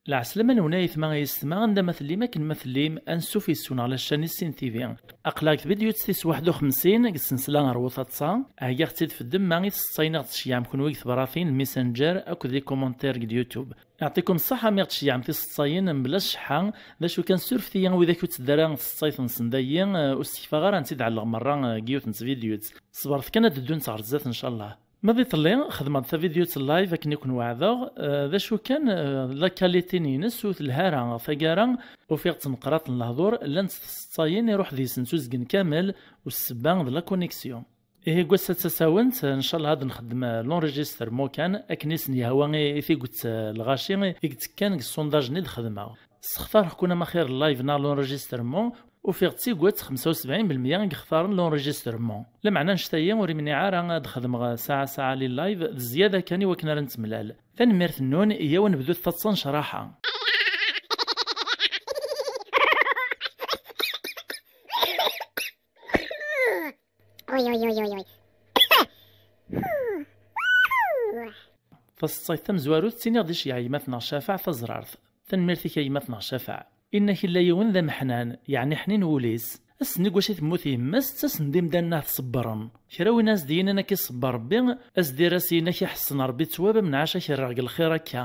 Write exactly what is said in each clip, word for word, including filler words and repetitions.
Lɛeslama-nwen a yetma, a yessetma, anda ma tellim, akken ma tellim, ansuf yes-wen ɣer la chaîne Issin T V. Aql-aɣ deg tvidyut tis waḥed u xemsin deg tsensla ɣer utaḍsa, ɛyiɣ-tt-id f ddemma i tseḍsayin i ɣ-d-tceyyɛem kenwi deg tebratin, Messenger akked les commentaires deg YouTube. Yeɛṭikum ṣṣeḥḥa mi ɣ-d-tceyyɛem tiseḍsayin mebla cceḥḥa, d acu kan surfet-iyi widak ur tteddu ara tseḍsayt-nsen dayi, eh, ur ssekfaɣ ara ad tt-id-ɛelleɣ merra, eh, deg yiwet n tvidyut. Ṣebret kan ad d-ddunt ɣer zdat ncallah. Ma d iḍelli, xedmeɣ-d tavidyut live akken i ken-weɛdeɣ, eh, d acu kan, eh, la qualité-ines ur telha ara. Taggara, ufiɣ-tt tneqqer-it n lehdur, llant tseḍsayin iruḥ deg-sent uzgen kamel, u ssebba d la connexion. Ihi deg wass-a d tasawent, ncallah ad nxeddem, eh, l'enregistrement kan, akken i sen-yehwa i, i tiget, eh, lɣaci i, i yettekkan deg sondage-nni d-xedmeɣ. Ssextareɣ-ken ama xir live neɣ l'enregistrement, ufiɣ d tiget xemsa u sebɛin belmeyya i yextaren l'enregistrement. Lameɛna annect-ayi ur imniɛ ara ad xedmeɣ saɛa saɛa li live d zzyada kan i wakken ara nettemlal. Tanemmirt-nnun, iyyaw ad nebdu taḍsa n ccraḥa. Uy, uy, uy, uy, uy. Taseḍsayt tamezwarut ttiniɣ-d iceyyeɛ yemma-tneɣ Cafaɛ Taẓrart. Tanemmirt-ik a yemma-tneɣ Cafaɛ. Inna-k illa yiwen d ameḥnan, yeɛni ḥnin wul-is. Ass-nni deg wacu i temmut yemma-s, ttasen-d imdanen ad t-ṣebbren. Kra win as-d-yennan akka iṣebber Rebbi, as-d-irr as-yin ak iḥessen Rebbi ttwab am nɛac ak-rreɣ deg lxir akka.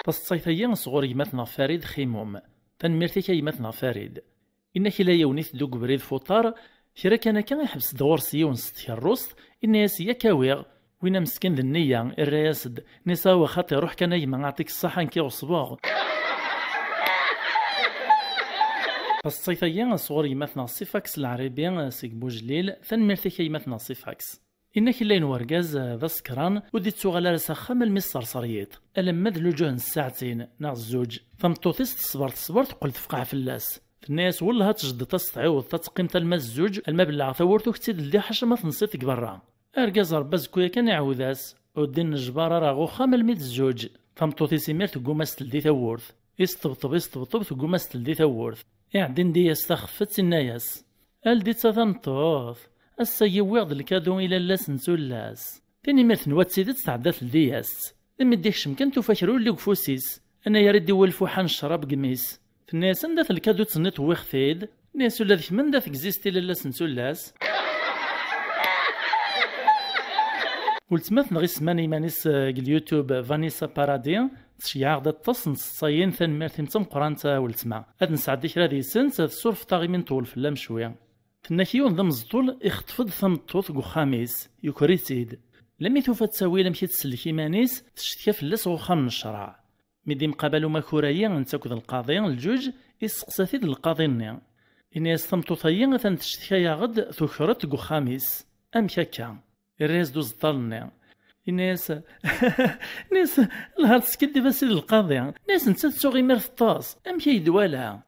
Taseḍsayt-agi sɣur gma-tneɣ Farid Ximum. Tanemmirt-ik a gma-tneɣ Farid. Inna-k illa yiwen iteddu deg ubrid f uṭar, kra kan akka iḥbes-d ɣur-s yiwen s tkerrust, inna-yas yak awiɣ. Win ameskin d nniya, irra-yas-d, nisa awa xaṭi ruḥ kan a gma aɛṭik ṣṣaḥa nekk i ɣeṣbeɣ. Taseḍsayt-agi sɣur gma-tneɣ Sifaks Leɛribi seg Bujlil, tanemmirt-ik a gma-tneɣ Sifaks. Inna-k illa yiwen wergaz, eh, d asekran, ur d-ittuɣal ara s axxam almi sserser yiḍ, alamma d luǧuh n ssaɛtin neɣ zzuǧ. Tameṭṭut-is teṣber teṣber teqqel tefqeɛ fell-as. Tenna-yas wellah ad tejdeḍ ad s-tɛiwdeḍ ad teqqimeḍ alma d zzuǧ, alma belleɛ tawwurt ur k-tt-id-ldiɣ ḥaca ma tensiḍ deg berra. Argaz Rebbi azekka yakan iɛawed-as, ur d-innejbar ara ɣer uxxam almi d zzuǧ. Tameṭṭut-is imir tegguma s-teldi tawwurt. Isṭebṭeb isṭebṭeb tegguma s-teldi tawwurt. Iɛeddi indi-yas taxeffet inna-yas, aldi-tt a tameṭṭut, ass-agi wwiɣ-d lkadu i lallas n tullas. Tin imir tenwa d tidet tɛedda teldi-yas-tt. Imi d-ikcem kan tufa kra ur yelli deg ufus-is. Anayer i d-iwwa lfuḥa n ccrab deg imi-s. Tenna-yas anda-t lkadu-tt-nni tewwiɣ-t-id? Tenna-yas ula d kemm anda tegzisti lallas n tullas? Weltma-tneɣ isemman iman-is, eh, deg YouTube Vanessa Paradis, tceyyeɛ-aɣ-d aṭas n tseḍsayin, tanemmirt-im d tameqqrant a weltma. Ad nesɛeddi kra deg-sent, tsurfeḍ-aɣ imi nṭewwel fell-am cwi. Tenna-k yiwen d ameẓṭul ixeṭṭef-d tameṭṭut deg uxxam-is, yuker-itt-id. Lami tufa ttawil amek i tsellek iman-is, teccetka fell-as ɣer uxxam n ccreɛ. Mi d-imqabal umakur-ayi netta akked lqaḍi, lǧuǧ, isteqsa-t-id lqaḍi-nni. Ini-as tameṭṭut-ayi atan teccetka-yaɣ-d, tuker-d deg uxxam-is. Amek akka? Irra-yas-d uẓeṭṭal-nni. Ini-as, ini-as, lhar teskiddib a sidi lqaḍi. Ini-as nettat tuɣ imir teṭṭes. Amek ay d-wala?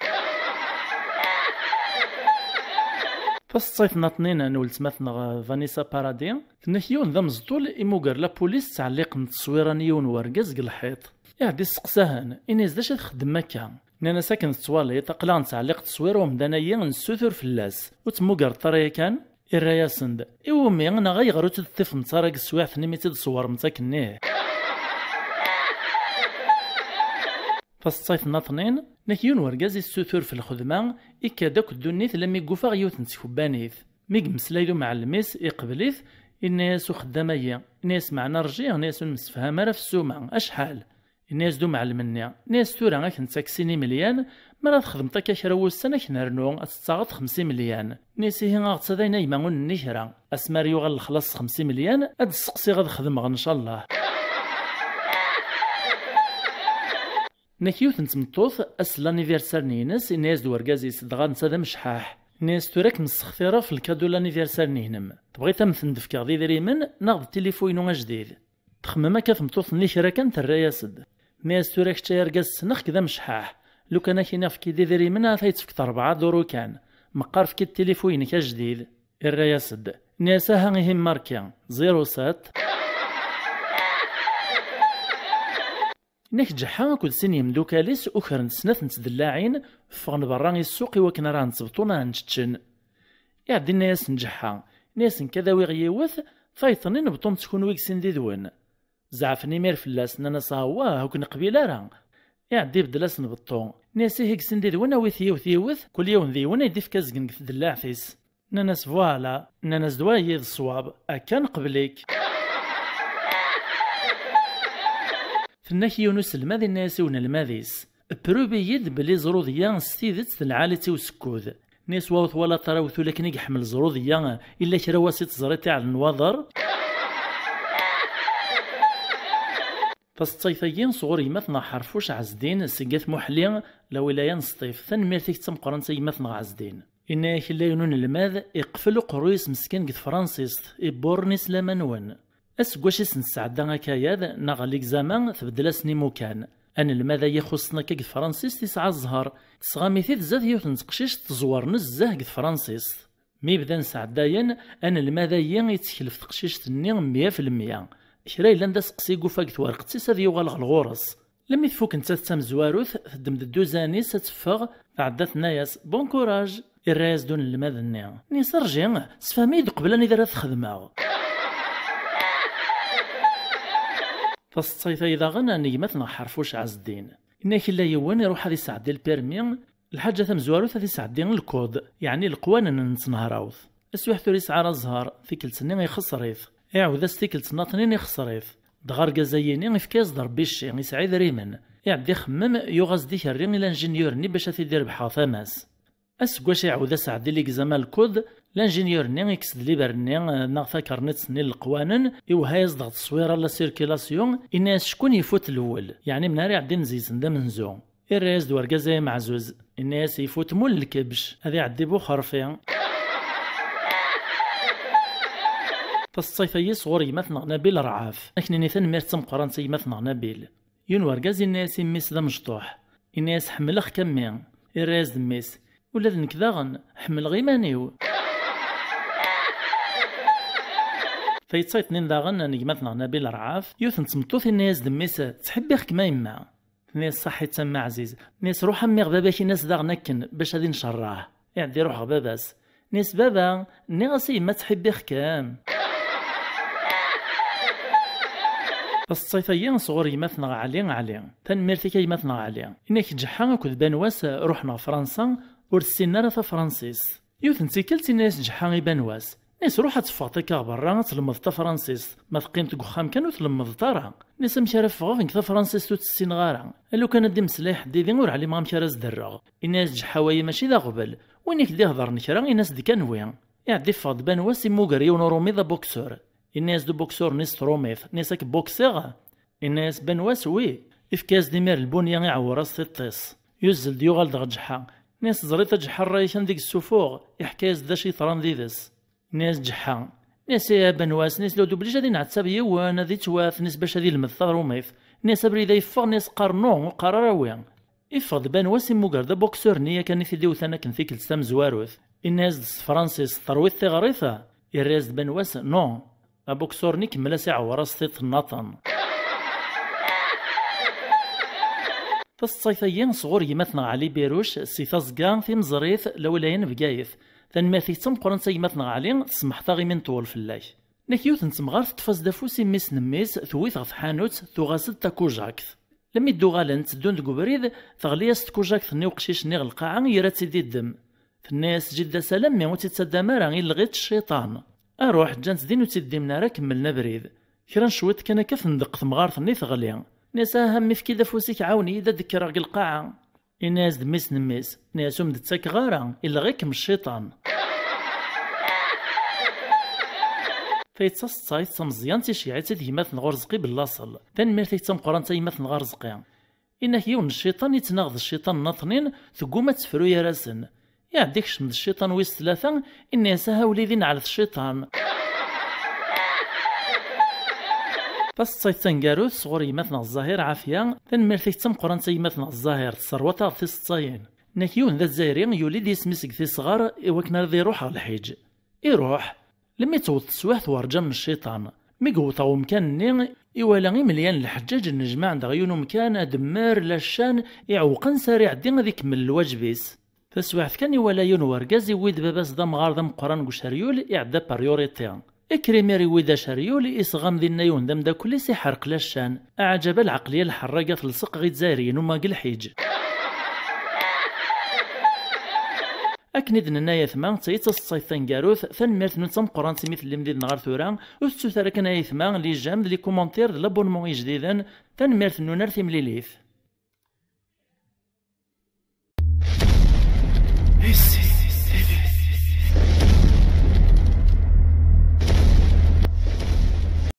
Taseḍsayt n Aṭnin n weltma-tneɣ Vanessa Paradis, tenna-k yiwen d ameẓṭul imuger la police ttɛelliqen tteswira n yiwen wergaz deg lḥiṭ. Iɛeddi isteqsa-hen, ini-as d acu i txeddmem akka? Nnan-as akken tettwaliḍ, aql-aɣ nettɛelliq tteswira umdan-ayi, nessutur fell-as. Ur temmugereḍ ara yakan? Irra-yasen-d, iwumi neɣ ayɣer ur tt-id-ṭṭifemt ara deg teswiɛt-nni mi tt-id-ṣewwremt akkenni? Taseḍsayt n Aṭnin, nek yiwen wergaz issutur f lxedma, ikka-d akk ddunit lammi yufa ɣ yiwet n tkebbanit. Mi yemmeslay d umɛellem-is, iqbel-it, inna-yas uxeddam-agi, inna-yas meɛna rji, inna-yas ur nemsefham ara f ssuma, acḥal? Inna-yas-d umɛellem-nni, inna-yas tura ad k-nettak sin imelyan, mi ara txedmeḍ akka kra n wussan ad k-nernu, ad tettaɣeḍ xemsa imelyan. Inna-yas ihi aɣ-tt-ad ayen a gma ur nenni kra. Asmi ara yuɣal lexlaṣ s xemsa imelyan, ad d-sseqsiɣ ad xedmeɣ ncallah. Nek yiwet n tmeṭṭut, ass n l'anniversaire-nni-ines, inna-yas-d wergaz-is, dɣa netta d amecḥaḥ. Inna-yas tura ad kem-ssextireɣ f lkadu n l'anniversaire-nni-inem. Tebɣiḍ ad m-ten-d-fkeɣ d idrimen neɣ d tilifu-inu ajdid? Txemmem akka tmeṭṭut-nni kra kan terra-yas-d. Tenna-yas tura kečč ay argaz ssneɣ-k d amecḥaḥ. Lukan ad k-iniɣ efk-id idrimen ahat ad yi-tefkeḍ rebɛa duru kan. Meqqar efk-id tilifu-inek ajdid. Irra-yas-d. Nni-as aha ihi mmarki, zéro sept. Nek Ǧeḥḥa akked sin yemdukal-is ukren-d snat n tdellaɛin, ffɣen berra i ssuq i wakken ara hent-sbṭun ad hent-ččen. Iɛeddi inna-yasen Ǧeḥḥa, inna-yasen: "Nekk ad awiɣ yiwet, tayeḍ-nni n beṭṭu-m d kunwi deg sin did-wen." Zeɛfen imir fell-as, nnan-as: "Awah, ur k-neqbil ara." Iɛeddi ibeddel-asen beṭṭu, inna-as: "Ihi deg sin did-wen awit yiwet yiwet, kul yiwen d yiwen ad d-ifk azgen deg tdellaɛt-is." Nnan-as: "Voilà." Nnan-as: "D wayi d ṣṣwab, akka neqbel-ik." Tenna-k yiwen uselmad, inna-yas i unelmad-is: "Prubi-yi-d belli ẓruḍ-ya s tidet telɛali-tt i usekkud." Nni-as: "Wa ur twalaḍ ara awtul akken i iḥemmel ẓruḍ-ya, illa kra wass i teẓriḍ iɛel n waḍer?" Taseṭṭayt-agi sɣur gma-tneɣ Ḥerfuc Ɛezdin seg At Muḥli, lawilaya n Sṭif. Tanemmirt-ik d tameqqrant a gma-tneɣ Ɛezdin. Inna-yak illa yiwen unelmad iqfel uqerruy-is meskin deg tefransist, iburren-is laman-nwen. Aseggas i s-nesɛedda akayad, neɣ ligzama, tbeddel-asen imukan. Anelmad-agi ixuṣṣen akka deg tefransist yesɛa zzher, tesɣami-t-id zdat yiwet n teqcict teẓwer nezzeh deg tefransist. Mi bdan sɛeddayen, anelmad-agi yettkel ɣef teqcict-nni mya f lemya. Kra yellan d aseqsi i yufa deg twerqet-is ad yuɣal ɣer ɣur-s. Lemmi tfuk nettat d tamezwarut, teddem-d dduzan-is ad teffeɣ, tɛedda tenna-yas: "Bon courage!" Irra-yas-d unelmad-nni: "Nni-as rǧi, sefhem-iyi-d qbel anida ara t-xedmeɣ." Taseṭṭayt-ayi daɣen n gma-tneɣ Ḥerfuc Ɛezdin. Inna-k illa yiwen iruḥ ad isɛeddi lpirmi, lḥaǧa tamezwarut ad isɛeddi lkuḍ, yeɛni leqwanen n tnehrawt. Aswiḥ tura yesɛa ara zzher, tikkelt-nni ixeṣṣer-it. Iɛawed-as tikkelt nnaṭnin, ixeṣṣer-it. Dɣa argaz-ayini ifka-yas-d Rebbi cci, yesɛa idrimen. Iɛedda ixemmem, yuɣ-as-d ikerri i lanjinyur-nni bac ad t-id-irebḥeɣ tama-s. Aseggas iɛawed asɛeddi ligzam alkud, lanjinyur-nni ikkes-d liber-nni, eh, neɣ takerniṭ-nni n leqwanen, iwehha-yas-d ɣer tteswira la circulation, inna-yas ckun yefut lwel, yeɛni mnara iɛeddin zeysen d amenzu. Irra-yas-d urgaz ay ameɛzuz, inna-yas yefut mul lkebc, ad iɛeddi bu xerfi. Taseṭṭayt-ayi sɣur gma-tneɣ Nabil Rɛaf. Ad k-nini tanemmirt d tameqqrant a gma-tneɣ Nabil. Yiwen urgaz inna-yas i mmi-s d amecṭuḥ. Inna-yas: "Ḥemmleɣ-k a mmi." Irra-yas-d mmi-s: "Ula d nekk daɣen, ḥemmleɣ iman-iw." Tayeṭṭayt-nni daɣen n gma-tneɣ Nabil Rɛaf, yiwet n tmeṭṭut inna-yas-d mmi-s: "Ttḥibbiɣ-kem a yemma." Tenna-yas: "Ṣaḥit a mmi ɛziz." Tenna-yas: "Ruḥ a mmi ɣer baba-k, in-as daɣen akken, bac ad incerraḥ." Iɛedda iruḥ ɣer baba-s. Inna-yas: "Baba, nniɣ-as i yemma ttḥibbiɣ-kem." Taseṭṭayt-ayi sɣur gma-tneɣ Ɛli Ɛli. Tanemmirt-ik a gma-tneɣ Ɛli. Inna-k Ǧeḥḥa akked Banwas ruḥen ɣer Fransa, ur ssinen ara tafransist. Yiwet n tikkelt inna-yas Ǧeḥḥa i Banwas: "Nni-as ruḥ ad teffɣeḍ akka ɣer berra, ad tlemdeḍ tafransist. Ma teqqimeḍ deg uxxam kan ur tlemdeḍ ara." Nni-as: "Amek ara ffɣeɣ, nekk tafransist ur tt-ssineɣ ara? A lukan ad d-imeslay ḥedd yid-i ur ɛlimeɣ amek ara s-d-rreɣ." Inna-yas Ǧeḥḥa: "Wa i mačči d aɣbel. Win i k-d-iheḍren kra, in-as-d kan wi." Iɛedda iffeɣ-d Banwas, immuger yiwen urumi d abuksur. Inna-yas-d ubuksur-nni s trumit: "Nni-as ad k-buksiɣ?" Inna-yas Banwas: "Wi." Ifka-yas-d imir lbunya, iɛewwer-as tiṭ-is. Yuzzel-d yuɣal-d ɣer Ǧeḥḥa. Nni-as: "Teẓriḍ a Ǧeḥḥa, rray-ak anda deg ssuffuɣ, iḥka-yas-d d acu yeḍran did-s." Nni-as Ǧeḥḥa: "Nni-as i a Banwas, nni-as lewd ublij ad inɛettab yiwen, ad ittwat, nni-as bac ad ilmed tarumit. Nni-as abrid-a yeffeɣ, nni-as qqar nu, ur qqar ara wi." Iffeɣ-d Banwas, immuger-d abuksur-nni yakan i t-id-iwtan akken tikkelt tamezwarut. Inna-yas-d s tefransist: "Terwiḍ tiɣrit?" Irra-yas-d Banwas: "Non." Abuksur-nni ikemmel-as iɛewwer-as tiṭ nnaṭen. Taseṭṭayt-ayi sɣur gma-tneɣ Ɛli Biruc, si Taẓga, Timeẓrit, lawilaya n Bgayet. Tanemmirt-ik d tameqqrant a gma-tneɣ Ɛli, tsemḥeḍ-aɣ imi neṭwel fell-ak. Nek yiwet n temɣart teṭṭef-as-d afus i mmi-s n mmi-s, tewwi-t ɣer tḥanut, tuɣ-as-d takujakt. Lemmi d-uɣalen tteddun deg ubrid, teɣli-as tkujakt-nni i uqcic-nni ɣer lqaɛa, yerra-tt-id iddem. Tenna-yas ǧidda-s: "Ala mmi, ur tt-id-ttaddam ara, illeɣ-itt cciṭan." Aruḥ, ǧǧan-tt din ur tt-id-ddimen ara, kemmlen abrid. Kra n cwiṭ kan akka tendeq temɣart-nni teɣli. Nni-as: "Ah a mmi, efk-iyi-d afus-ik, ɛawen-iyi-d ad d-kkreɣ deg lqaɛa." Inna-yas-d mmi-s n mmi-s, nni-as: "Ur m-d-ttakeɣ ara, illeɣ-ikem cciṭan." Tayeḍ taseṭṭayt d tameẓyant iceyyeɛ-itt-id gma-tneɣ Urezqi Bellaṣel. Tanemmirt-ik d tameqqrant a gma-tneɣ Arezqi. Inna-k yiwen n cciṭan yettnaɣ d cciṭan nnaṭnin, tegguma ad tefru gar-asen. Iɛedda ikcem-d cciṭan wis tlata, inna-yas: "Aha wlidi, nɛel cciṭan." Taseṭṭayt taneggarut sɣur gma-tneɣ Zzahir Ɛafya. Tanemmirt-ik d tameqqrant a gma-tneɣ Zzahir, tesserwaḍ-aɣ-d tiseṭṭayin. Inna-k yiwen d azzayri yuli-d yisem-is deg tisɣar i wakken ara d-iruḥ ɣer lḥiǧ. Iruḥ. Lemmi tewweḍ teswiɛt werǧa n cciṭan. Mi yewweḍ ɣer umkan-nni, iwala imelyan n lḥeǧǧaǧ nnejmaɛen-d ɣer yiwen umkan, ademmer, laccan, iɛewqen s ara iɛeddi ad ikemmel lwaǧeb-is. Taswiɛt kan, iwala yiwen wergaz iwwi-d baba-s d amɣar d ameqqran deg uceryul, iɛedda priorité. Ikker imir iwwi-d aceryul, isɣam dinna yiwen d amdakel-is, iḥerq laccan. Aɛǧab a lɛeqliya lḥerraga telseq ɣ izzayriyen uma deg lḥiǧ. Akken i d-nenna ayetma, d tayi d taseḍsayt taneggarut. Tanemmirt-nwen d tameqqrant imi tellim did-neɣ ar tura. Ur tettut ara kan ayetma, les j'aime, les commentaires d les abonnements ijdiden. Tanemmirt-nwen, ar timlilit.